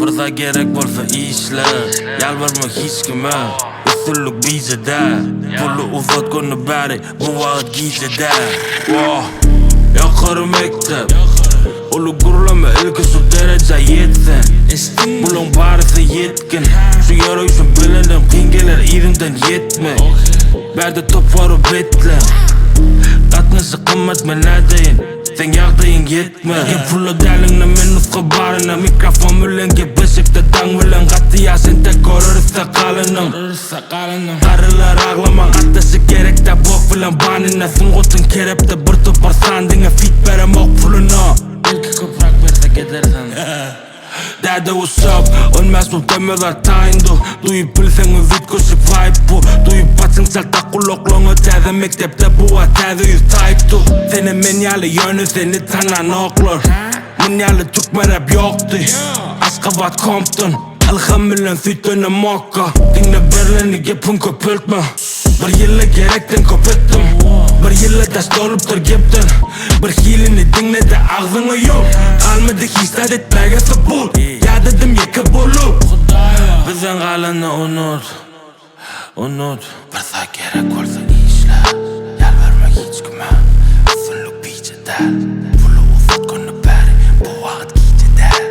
Bir zat gerek bolsa işle, ýalbarma hiç kime. Üstünlik bije däl, puly uzat göni bäri, bu wagt gije däl. Wah, ýokary mekdep, uly gürleme ilki şu derejä ýet sen. Bulaň barysy ýetgin, şu ýöreýşiň bilenem kyn geler yzyňdan ýetmek. Bärde topary betleň, gatnaşyk gymmat men nädeýin, seň ýagdaýyň ýetmez. Gep pulda däliňde men nusga baryna, mikrofon bilen gepleşikde daň bilen gatýas entek göreris sakalynyň. Garrylar aglamaň gatnaşyk gerekdä bok bilen banyna, sungatyň kerepde bir topar san diňe fit beremok puluna. Belki köpräk bersek edersen. Däde what's up, ölmez bu demezar taýyndy Duýup bilseňiz üýtgeşik vibe bu Duýup gaçyň çaltak gulaklaňa täze mekdepde bu wagt täze ýüz taýypdy Senem men ýaly ýöne seni tananoklar Mun ýaly türkmen rap ýokdy Aşgabat Compton Ylham bilen süýtlenen mokka Diňle berleni gepiň köpeltme Bir ýyla gerekden köp etdim Bir ýyla daş dolupdyr gepden Bir hilini diňle-de agzyňy ýum Galmady hiç zat etmäge subut Ýadadym ýeke bolup Bizden galany unut Unut Bir zat gerek bolsa işle Ýalbarma hiç kime Üstünlik bije däl Puly uzat göni bäri Bu wagt gije däl.